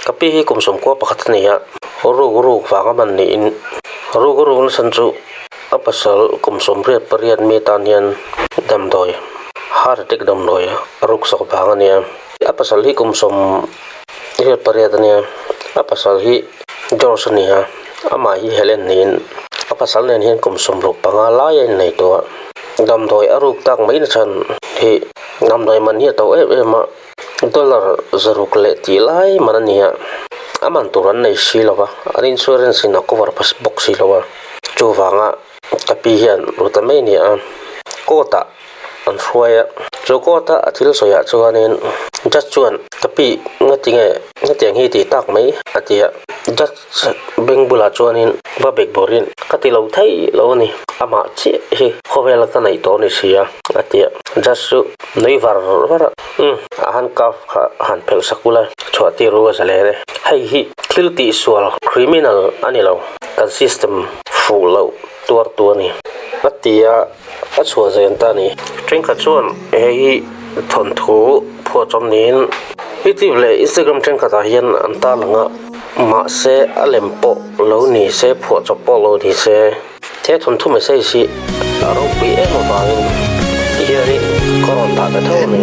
Ka pi hi kum 91 a ni a, ruk ruk vanga man niin ruk ruk na chhan chu a pasal kum 88 mi tan hian damdawi heart attack damdawi a ruk sak vang a ni a. A pasal hi kum 88 a ni a, a pasal hi George a ni a, amah hi Helen niin a pasal nen hian kum 65 lai a innei tawh a, damdawi a ruk tak mai na chhan hi damdawi man hi a to em em a. Dollar 600 leh tih lai man a ni a, a man tur an nei si lo va, an insurance in a cover bawk si lo a, chuvanga ka pi hian ru ta mai a ni a, court ah an hruai a, chu court a a thil sawi ah chuanin judge chuan ka pi ngati nge hetiang hi tih tak mai a ti a, judge beng bulah chuanin va bek bawrhin ka ti lo thei lo a ni, amah chiah hi khawvela ka neih tawh a ni si a a ti a, judge chu nui var var a. Umm a handcuff kha han phelh sak ula chhuah tir ru a za hle e. Hei hi thil tihsual criminal a ni lo, kan system fuh loh tuar tu a ni. A ti a, a chhuah zen ta a ni. Thenkhat chuan hei hi thawnthu phuahchawm niin YouTube leh Instagram thenkhatah hian an tarlang a, mahse a lem pawh lo ni se phuahchawp pawh lo ni se. He thawnthu message hi a ropui em avangin ti hianin ka rawn dah ta tho a ni.